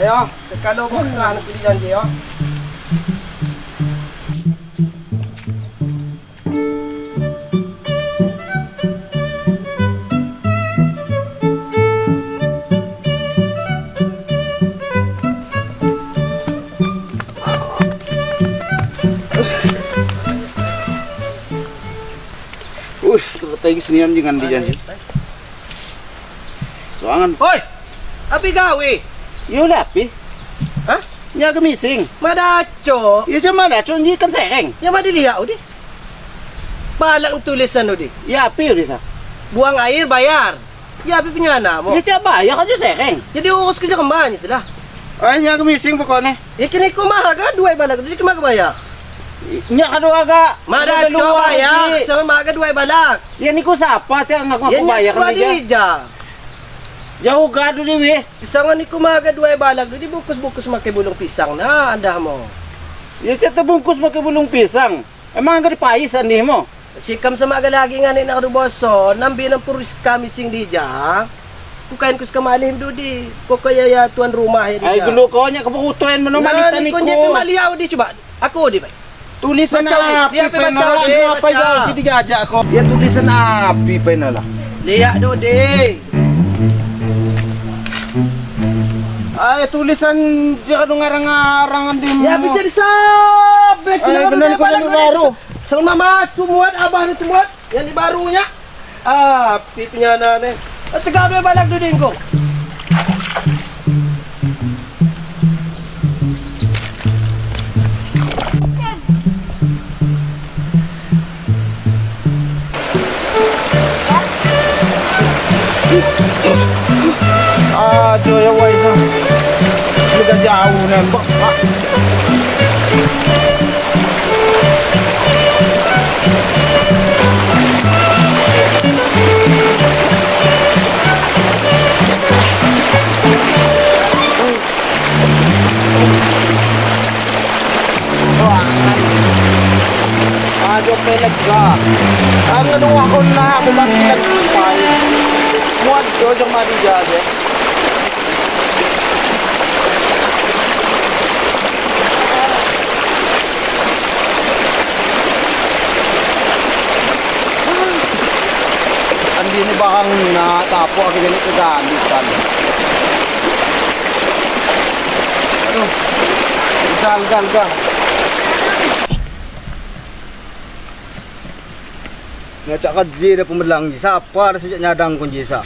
Ayo, kalau bukan aku dijanji yo. Tadi senian jangan dijanji. Soangan. Oi, api gawe? Ya udah api. Hah? Ya kemising. Madaco. Ya cuma madaco ni kan sereng. Ya madi lihat udi. Balak tulisan udi. Ya api udi sa. Buang air bayar. Ya api penyana mo. Ya siapa bayar aja sereng. Jadi urus kerja kembali sudah. Oh ya kemising pokoknya. Ya kini kumaha kan dua balak jadi kumaha bayar. Nyak kado agak madaco bayar sama maga dua balak. Ya niku siapa sih ngaku bayar kan dia. Jauh gadu ni weh. Pisang niku maga dua balak di bungkus-bungkus make bulung pisang nah anda mo. Ya cek bungkus make bulung pisang. Emang agak dipais andi mo. Sikam sama agak lagi ngane nak boso nambi nampur kami sing dija. Bukan kus kemalim dudi. Pokoknya ya tuan rumah ya dia. Ai gulu ko nya kebutuhan meno malita niku. Niku nya kemaliau di coba. Aku di baik. Tulisan api penala, apa ya si dijajak kok. Ya tulisan api penala. Lihat dodi. Ay tulisan jangan ngarang-ngarangan di. Ya bisa disabek. Ay benar kok yang baru. Sama mama semua abah ni semua yang di barunya. Api penyana ni. Tegak dua balak dodi kau. Aduh ya woi itu. Sudah jauh nembak. Aduh peleg ka. Ang ano ako na ako makilagpay. Muat do jang madi jaje. Andi ni bakang natapo ako ganit kagamitan. Aduh. Gal gal gal. Ngacak kerja dah pemelang je. Siapa dah sejak nyadang kun je sa.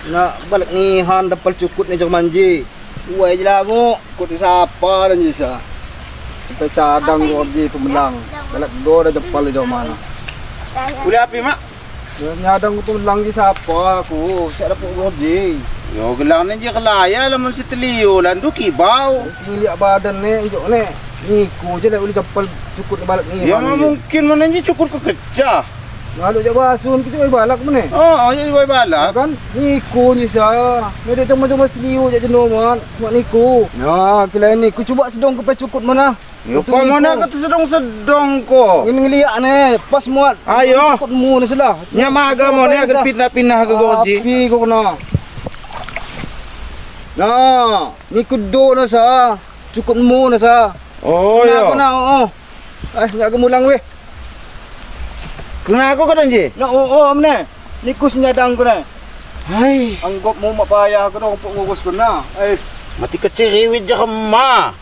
Nak balik ni han dapat cukut ni jerman je. Uai je lah ngok. Kut ni siapa dah je sa. Sampai cadang kerja pemelang. Balik go dah jepal di mana. Boleh api mak? Nyadang ku pemelang je siapa aku. Siap dapat kerja. Yo gelang ni je kelaya lamun si teliu lan du kibau. Lihat badan ni injuk ni. Ni ku je dah boleh jepal cukut ni balik ni. Ya mungkin mana je cukur ke kecah. Lalu jak basun kita balak mana? Oh, jadi balak kan? Niku ni sa. Ni dia cuma-cuma seliu je jenuh man. Cuma niku. Nah, kelain ni ku cuba sedong ke cukut mana? Yo pa mana kata sedong-sedong ko. Ini ngeliak ni, pas muat. Ayo. Cukut mu ni selah. Nya maga mo ni agar pindah-pindah ke goji. Api ko kena. Nah, niku do na sa. Cukut mu na sa. Oh yo. Aku na oh. Eh, nyak gemulang weh. Kena aku kau je? Nak oh mana? Niku senyadang ku na. Hai. Anggap mu mak payah aku dah untuk ngurus ku na. Eh, mati keceriwit je kema.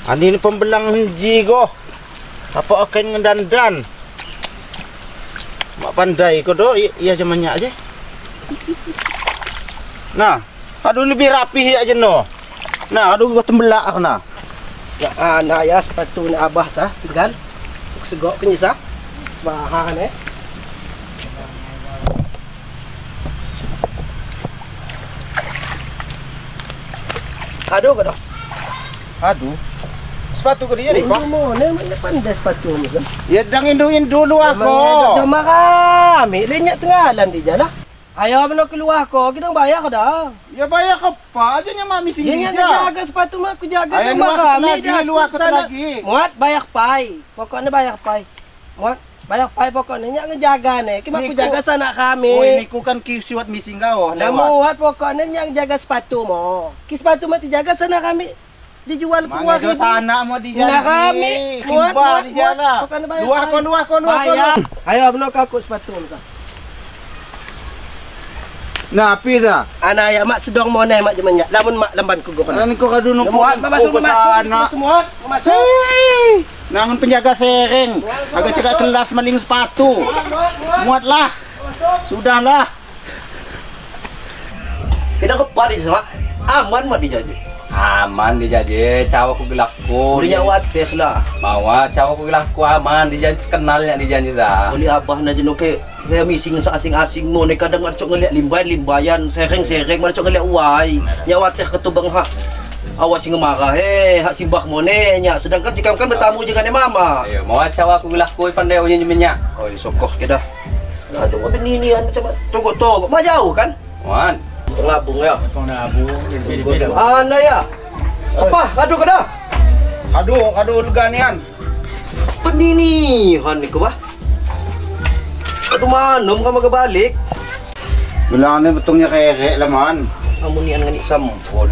Ani ni pembelang henji ko. Apa akan ngedandan? Mak pandai ko do, iya zamannya aja. Nah, aduh lebih rapi aja no. Nah, aduh gua tembelak aku nah. Ya, nah ya sepatu na abah sah tinggal. Segok penyisa. Bahan eh. Aduh kau. Aduh. Sepatu ke dia ni, Pak? Mo, ni pandai sepatu ni. Ya dang induin dulu aku. Cuma kami lenyak tenggalan di jalan. Ayo meno keluar ko, kita bayar kau dah. Ya bayar ke apa? Aja nya mami sini dia. Ya jaga sepatu mak aku jaga cuma kami dah luar ke lagi. Muat bayar pai. Pokoknya bayar pai. Muat. Bayar pai pokoknya nyak ngejaga nih. Kima aku jaga sanak kami. Oh, ini ku kan kisiwat mising kau. Lah muat pokoknya nyak jaga sepatu mo. Ki sepatu mati jaga sanak kami. Dijual ku wari. Sanak mau dijaga. Nah kami muat muat. Luah kon luah kon luah kon. Ayo abno aku sepatu mo. Nah, api dah. Ana ya mak sedong moneh mak jemenyak. Lamun mak lamban ku gokon. Lan ko kadunu puan. Masuk masuk semua. Masuk. Nangun penjaga sereng. Agak cekak kelas maling sepatu. Muatlah. Sudahlah. Kita ke Paris mak. Aman mak dijaje. Aman dijaje, cawa ku gelakku. Beli wateh lah. Mawa cawa ku gelakku aman dijaje kenalnya dijanji dah. Beli abah na jeno ke saya mising asing-asing mo ne kadang marcok ngeliat limbayan-limbayan, sereng-sereng marcok ngeliat wai. Nya wateh ketubang hak. Awas sing marah hak simbah mo ne nya sedangkan jika kan bertamu dengan mama. Ayo, mawa cawa ku gelakku pandai unyi minyak. Oh, sokoh ke dah. Aduh, beninian macam togok-togok mah jauh kan? Wan. Pengabung ya. Pengabung. Ana ya. Apa? Aduh kada. Aduh, aduh leganian. Peninihan niku bah. Aduh manom ka magabalik. Bilang ni betongnya kerek lah man. Amunian ngani sampol.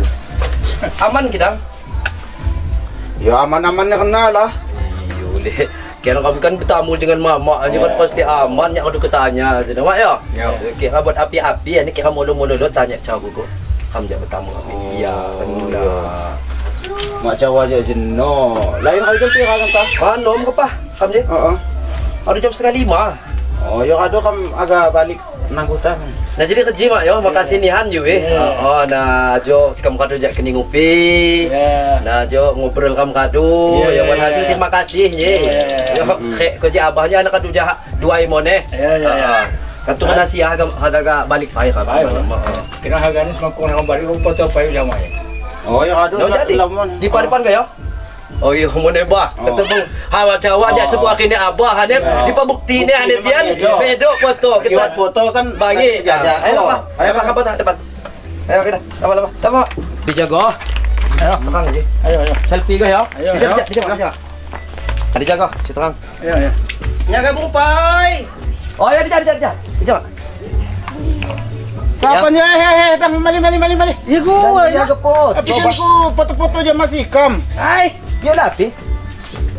Aman kita? Ya aman-amannya kena lah. Iyo le. Kira kami kan bertamu dengan mama, ini kan pasti aman. Yang aku ketanya, jadi mak ya. Okey, buat api-api, ini kira mulu-mulu do tanya cawu ko. Kam jak bertamu kami. Iya, kan lah. Mak cawu aja jeno. Lain kali jam pira kan ta? Anom ke pa? Kam je? Heeh. Ada jam 4:30. Oh, ya kado kam agak balik nanggutan. Nah jadi kerja mak yo, makasih nihan ju eh. Oh, nah jo sikam kado jak keni ngopi. Nah jo ngobrol kam kado, ya wan hasil terima kasih ye. Yo kek ko je abahnya anak kado jah dua imone. Ya ya ya. Katu kena siah agak balik pai kam. Kena harganya semangkung nak balik rupa tu pai jam mai. Oh ya kado jadi. Di depan ka yo? Oh iya, mau nebah. Ketemu hawa cawa dia sebuah kini abah hane di pabukti ni hane tian bedok foto kita foto kan bagi. Ayo apa? Ayo apa kabar depan. Ayo kita. Apa apa? Tama. Dijaga. Ayo tekang je. Ayo ayo. Selfie ke ya? Ayo. Dijaga. Dijaga, si tekang. Ayo ayo. Nyaga bungpai. Oh ya dijaga. Dijaga. Siapa nya eh tang mali mali mali mali. Ya gua ya. Tapi kan ku foto-foto je masih kam. Ai. Ya lah, pi.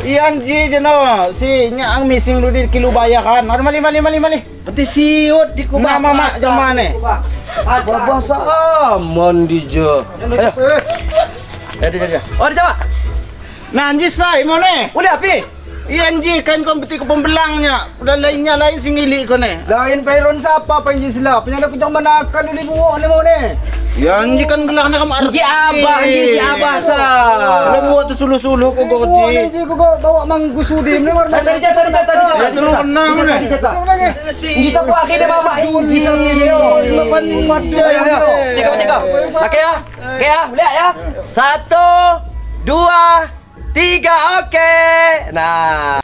Iyan ji jeno si nya ang missing lu di kilo bayakan. Aduh mali mali mali mali. Peti siut di kubah. Nama mak jamane. Bahasa aman di je. Ayo. Ayo. Oh, di jama. Nah, anji sai mone. Udah pi. Iyan ji kan kau peti ke pembelangnya. Udah lainnya lain singili ko ne. Lain pairon siapa panji sila. Penyala ku jang manakan uli buo ne mone. Yan ji kan gelak na kam arti. Ji abah ji si abah sa. Udah buat tu suluh-suluh ko go ji. Ji ko bawa manggusudi ne war. Tadi tadi tadi. Ya suluh kena mone. Ji sapu akhirnya mama ji. Mapan pada. Tiga. Oke ya. Oke ya, lihat ya. 1 2 3 oke. Nah.